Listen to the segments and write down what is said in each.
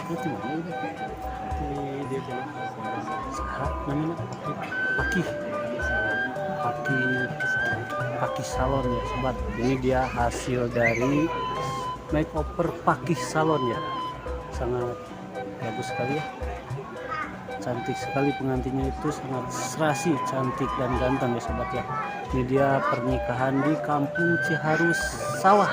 Itu di mana ini? Saha namanya? Pakih. Pakih Pakih Salon ya, sobat. Ini dia hasil dari makeover Pakih Salon ya. Sangat bagus sekali ya. Cantik sekali pengantinnya itu, sangat serasi, cantik dan ganteng ya, sobat ya. Ini dia pernikahan di Kampung Ciharus Sawah,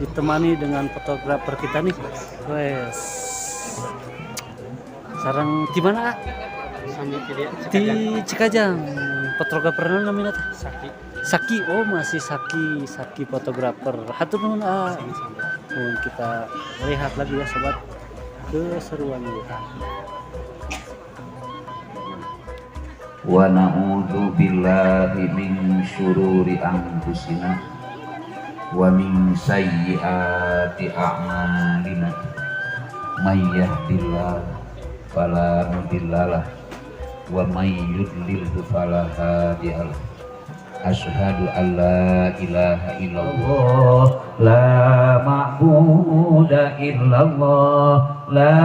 ditemani dengan fotografer kita nih. Wes. Sareng di mana? Di Cikajang. Fotografernya namanya teh? Saki. Saki, oh masih Saki, Saki fotografer. Hatur nuhun, ah. Nuhun, kita lihat lagi ya, sobat, keseruan kita. Wa na'udzu billahi min syururi anfusina wa min sayyiati a'malina. May yahdihillahu fala mudhillalah wa may yudlilhu fala hadiyalah. Asyhadu an la ilaha illallah, la ma'buda illallah, la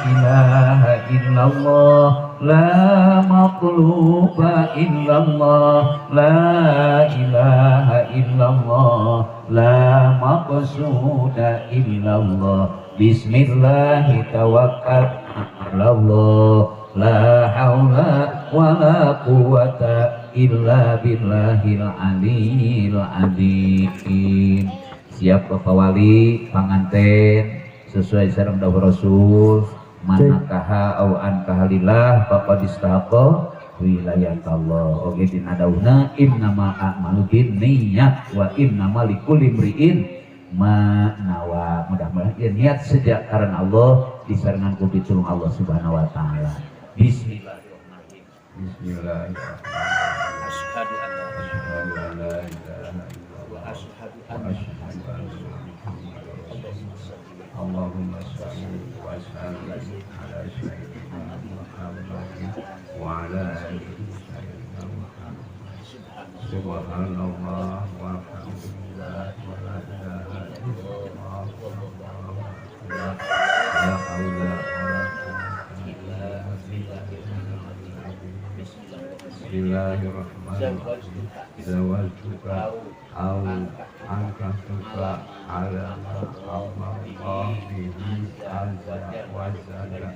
ilaha illallah, la maqluba illallah, la ilaha illallah, la maqsuda illallah. Bismillahi tawakkal Allah, la haula wa la quwata illa billahil aliyil azim. Siap, Bapak Wali panganten, sesuai sareng dawuh Rasul, man nakaha au ankaha lillah faqad istahaqqa wilayat Allah. Oke, dina dawuhna innamal a'malu binniyat wa innamal likulli imri'in ma nawa. Mudah-mudahan ya, niat sejak karena Allah disarengan ku pitulung Allah Subhanahu wa taala. Bismillahirrahmanirrahim. Bismillahirrahmanirrahim. Asyhadu an la Asyhadu an la ilaha illallah wa asyhadu wa anna asyhadu anna Muhammadar rasulullah. Allahumma shalli wa sallim ala sayyidina Muhammadin wa ala alihi sayyidina Muhammad. Subhanallah walhamdulillah wa la ilaha illallah wallahu akbar, la haula wa la quwwata illa billahil. Bismillahirrahmanirrahim. Zawajtuka au ankahtuka ala ma Allah bihi azza wa jalla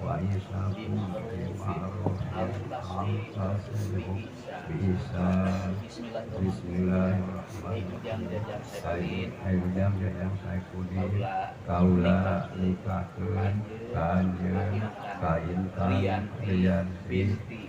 wa isakum bi ma'rufin au tasrihu bi ihsan. Bismillahirrahmanirrahim. Ayo jam jam Saipudin, kaula nikahkeun ka anjeun ka Intan Rianti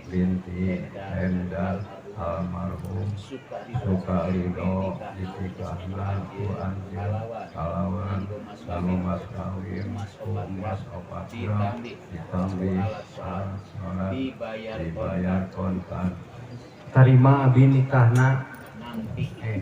binti Hendal almarhum, suka ridho ditikahna ku anjeun kalawan nganggo mas kawin ku emas 4 gram ditambih alat salat, dibayar kontan. Tarima abi nikahna. Eh.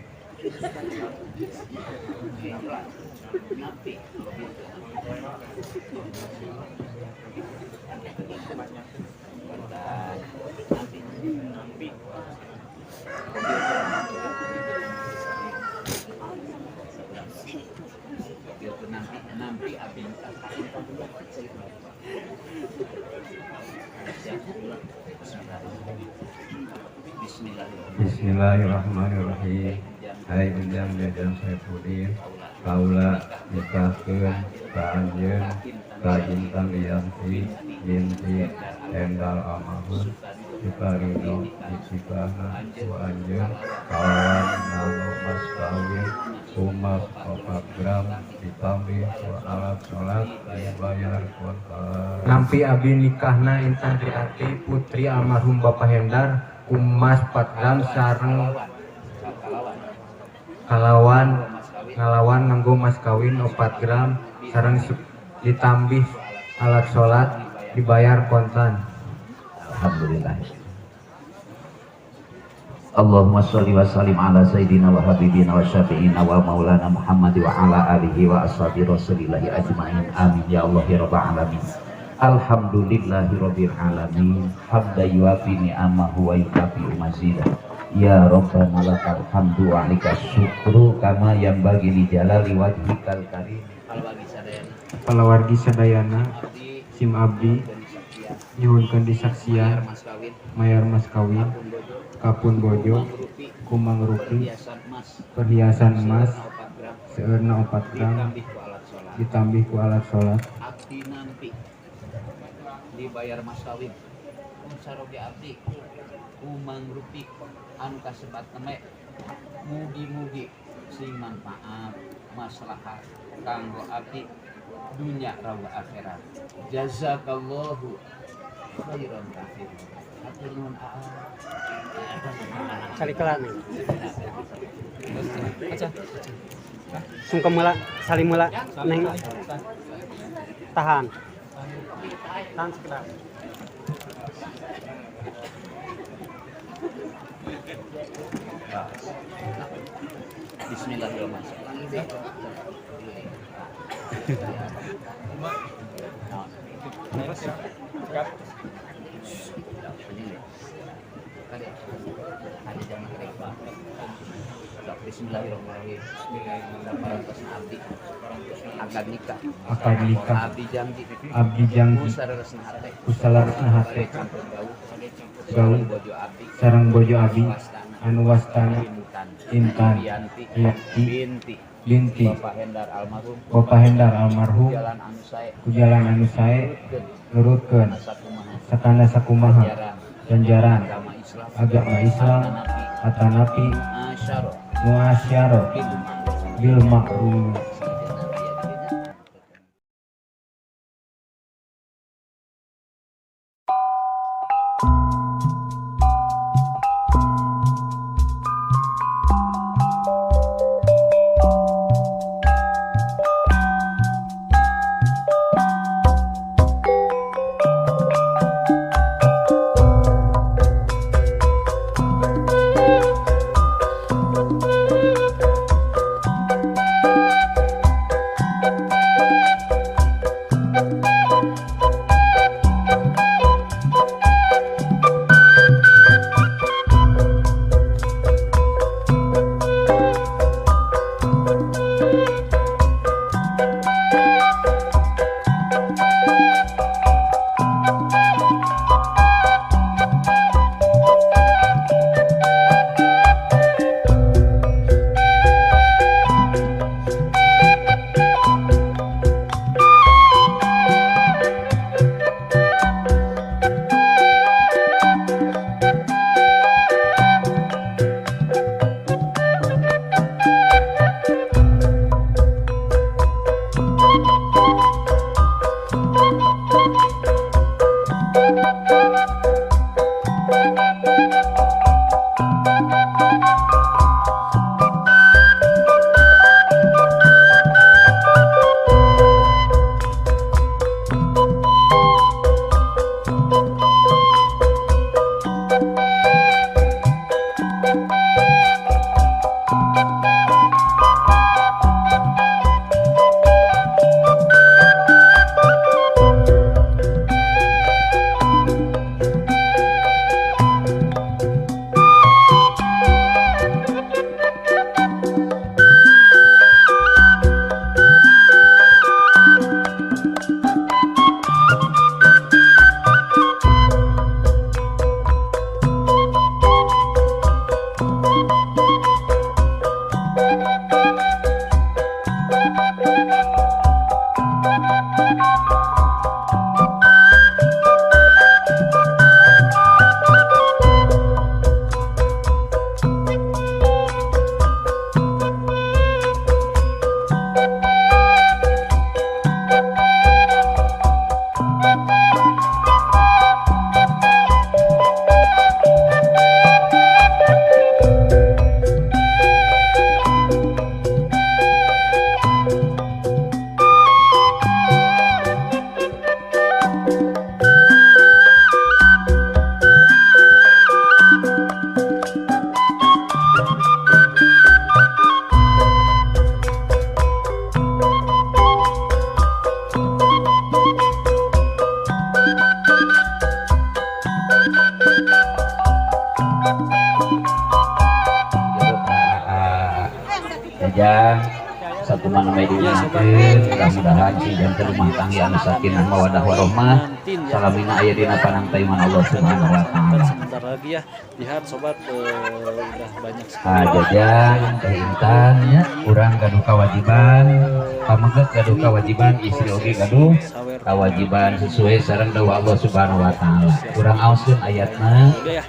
Bismillahirrahmanirrahim. Hai Ujang Jajang Saipudin, kaula nikahkeun ka anjeun ka Intan Rianti binti Hendal almarhum, suka ridho ditikahna ku anjeun kalawan nganggo mas kawin ku emas 4 gram ditambih ku alat salat, dibayar kontan. Nampi abi nikahna Intan Rianti putri almarhum Bapak Hendar ku emas 4 gram sareng kalawan ngalawan nganggo mas kawin 4 gram sareng ditambih alat salat, dibayar kontan. Alhamdulillah. Allahumma sholli wa sallim ala sayyidina wa habibina wa syafi'ina wa maulana Muhammad wa ala alihi wa ashabi rasulillahi ajma'in. Amin ya Allah ya rabbal alamin. Alhamdulillahi rabbil alamin, hamda yuafi ni'amahu wa yukafi mazidah. Ya Rabbana lakal hamdu wa alika syukru kama yang bagi li jalali wajhikal karim. Palawargi sadayana sim abdi nyuhunkeun disaksian mayar mas kawin kapun bojo kumangrupi perhiasan emas seueurna 4 gram ditambih ku alat salat abdi nampi dibayar mas kawin saroge abdi kumangrupi anu kasebat teme mugi-mugi sing manfaat maslahat kanggo abdi dunya rawa akhirat. Jazakallahu khairan katsir. Hatur nuhun aa. Salikelan. Sungkem heula, salim heula neng. Tahan. Tahan sekedar. Bismillahirrahmanirrahim. Bismillahirrahmanirrahim. Akad nikah. Akad nikah. Abdi janji. Abdi janji. Kusalaresna hate. Gaul. Sareng bojo abi. Anu wastana. Intan. Yanti. Binti. Bapak Hendar almarhum. Bapak Hendar almarhum. Ku jalan anu sae. Nurutkeun. Sakana sakumaha. Ganjaran. Agama Islam. Atanapi. Muasyaro bil ma'ruf. Jajang, Sakumaha we Ya, sobat. diundangkeun, mudah-mudahan sing janten rumah tangga anu sakinah mawadah warahmah. Pengantin ya. Salamina aya dina panangtayungan Allah Subhanahu wa Dan taala. sebentar lagi ya, lihat sobat, udah banyak sekali. Ah, Jajang, Teh Intan nya, urang gaduh kewajiban, pameget gaduh kewajiban, istri oge gaduh Sawer. Kewajiban sesuai sareng dawuh Allah Subhanahu wa taala. Urang aoskeun ayatna. Udah ya,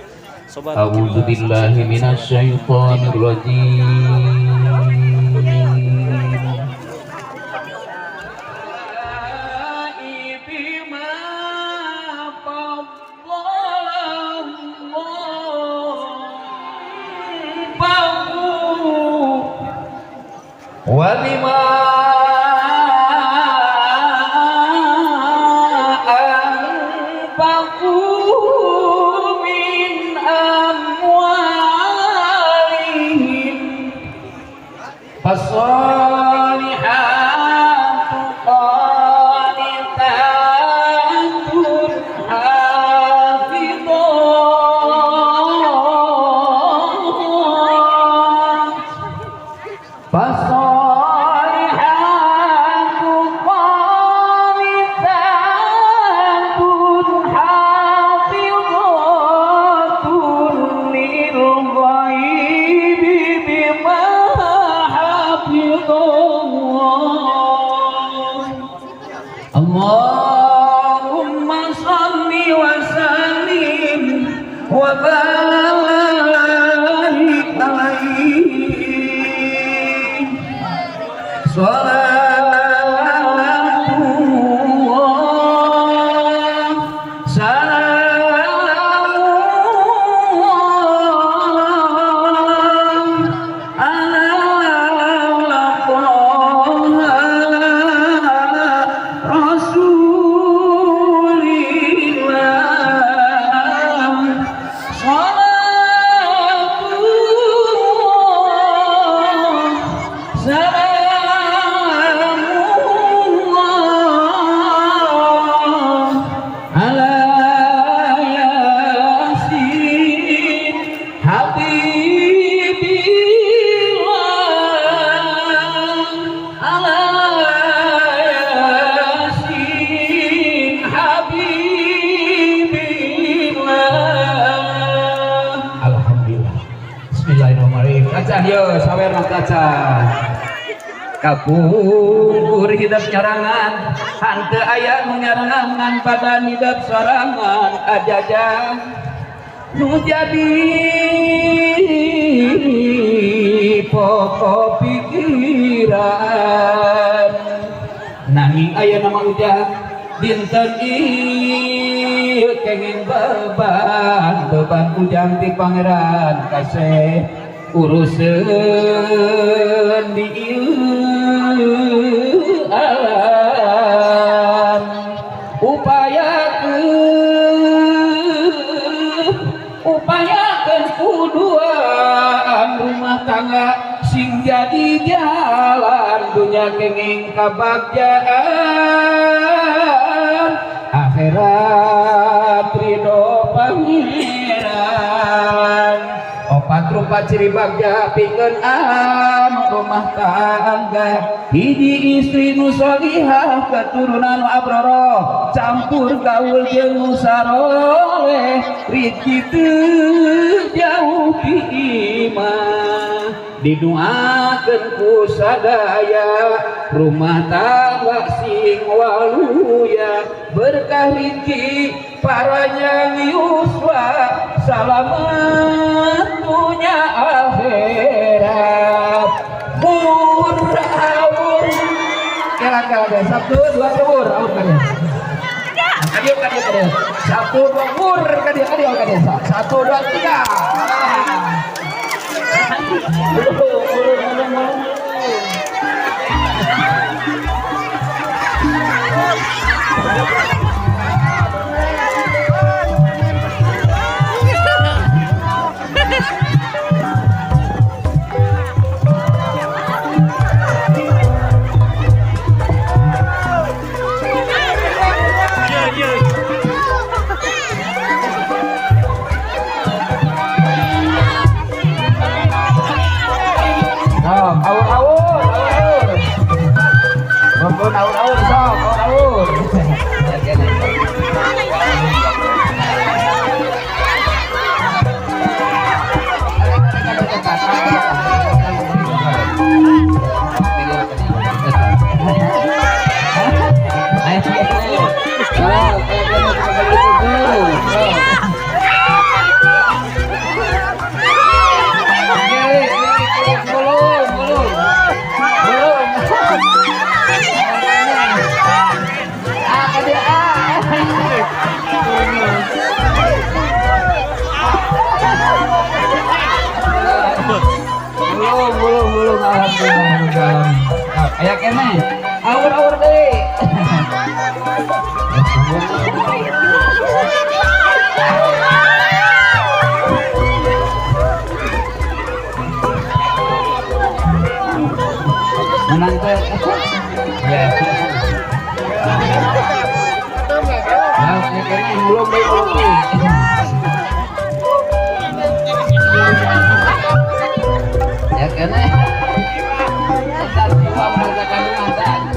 sobat. A'udzu Kita billahi saksikan minasyaitonir rajim. بما فضل الله وبما أنفقوا من أموالهم فالصالحات قانتات حافظات فالصالحات قانتات حافظات للغيب بما حفظ الله. اللهم صل وسلم وبارك عليه. صلاة الله سلام الله على طه رسول الله. صلاة الله سلام الله على ياسين حبيب الله على ياسين حبيب الله. Alhamdulillah. Bismillahirrahmanirrahim. Kaca yo sawer kaca. Kapur hidep nyarangan, hanteu aya nu nyarangan ngan badan hidep sorangan ajaja nu jadi pokok pikiran. Nanging aya nama ujang dinten ieu kenging beban beban ujang ti pangeran kaseh uruseun di ieu alam upayakeun upayakeun kuduaan rumah tangga sing jadi jalan dunya kenging kabagjaan akhirat ridho pangeran. Opat rupa ciri bagja pikeun anu rumah tangga: hiji, istri nu solihah, keturunan nu abroroh, campur gaul jeung nu saroleh, rizki teu jauh ti imah, diduakeun ku sadaya rumah tangga sing waluya, berkah rizki paranjang yuswa, salamet dunya akhirat. Bur awur kela kela kela, satu dua bur awur kalian kadieu kadieu kadieu, satu dua bur kadieu kadieu kadieu, satu dua tiga. Ulung, ulung, ulung, ulung. Iya. Aya keneh. Awur-awur deui. Menang teh. Ya. Nah, aya keneh mulung deui, mulung deui. Ya keneh. Eta jiwa merasakan.